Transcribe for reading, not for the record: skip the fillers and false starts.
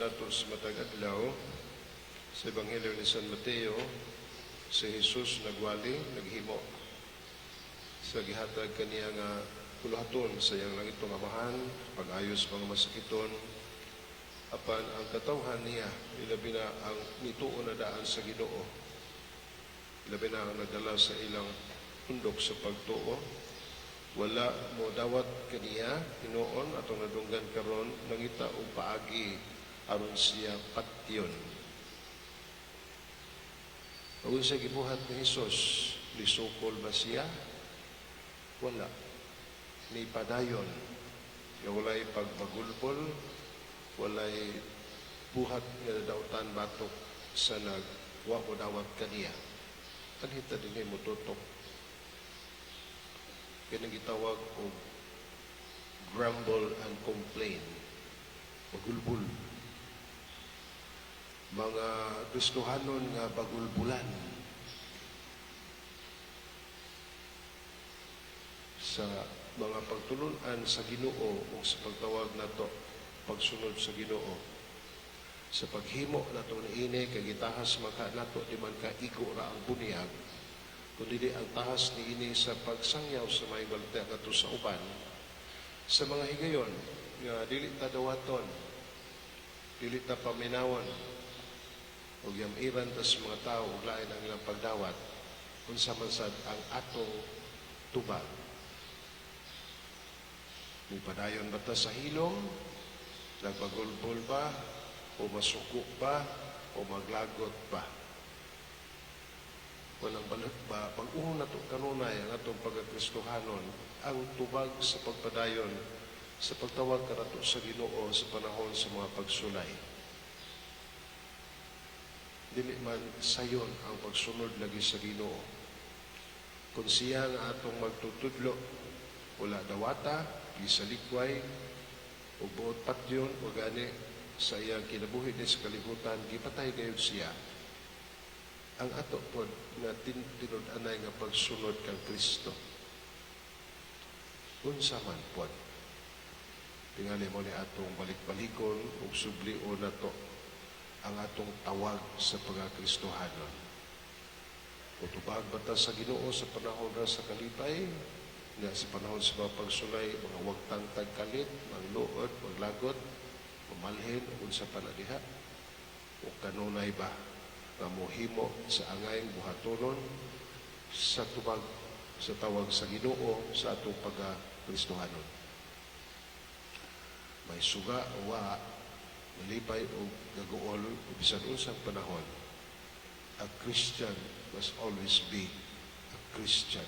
Nato sa matag adlaw sa Ebanghelyo ni San Mateo, si Jesus nagwali, naghimo sa gihatag kaniya nga buluhaton sa iyang langitnong Amahan, pag-ayos mga masakiton. Apan ang katawhan niya, ilabi na ang nituo na daan sa Ginoo, ilabi na ang nagdala sa ilang pundok sa pagtuo, wala mo dawat kaniya. Hinuon, atong nadunggan karon, nangita og paagi aron siya patyon. Ug unsa gibuhat ni Hesus? Nisukol ba siya? Wala. Ni padayon. Nga walay pagbagulbol, walay buhat nga nadautan batok sa nagwa mo dawat kaniya. Anhi ta dinhi motutok. Kanang gitawag og grumble and complain. Bagulbul. Mga Kristohanon nga bagulbulan sa mga pagtulunan sa Ginoo o sa pagtawag nato pagsunod sa Ginoo, sa paghimo nato niini, kay gitahas man ka nato, di man ka igo ra ang bunyag, kundi ang tahas niini sa pagsangyaw sa maayong balita ngadto sa uban sa mga higayon nga dili ta dawaton, dili ta paminawon ug yamiran ta sa mga tao ug lain ang ilang pagdawat. Unsa man sad ang atong tubag? Mipadayon ba ta sa hilom? Nagbagulbol ba? O masuko ba? O maglagot ba? Walang balut ba? Pag-uhon nato kanunay ang atong pagkakristohanon, ang tubag sa pagpadayon sa pagtawag kanato sa Ginoo sa panahon sa mga pagsulay. Dili man sayon ang pagsunod lagi sa Ginoo. Kung siya nga atong magtutudlo, wala dawata, gisalikway, o buot patyon, o gani sa iyang kinabuhi ni sa kalibutan, gipatay gayud siya. Ang ato pod nga tinud-anay nga pagsunod kang Kristo, unsa man pod? Tingali mo ni atong balik-balikon ug sublion nato ang atong tawag sa pagkakristohanon. Mutubag ba ta sa Ginoo sa panahon ra sa kalipay, nga sa panahon sa mga pagsulay, mga wagtang tagkalit, mangluod, maglagot, mamalhin, ug unsa pa na diha? O kanunay ba nga mohimo sa angayng buhatonon sa tubag sa tawag sa Ginoo sa atong pagkakristohanon? May suga o wa, malipay o gaguol o bisan unsang panahon, a Christian must always be a Christian.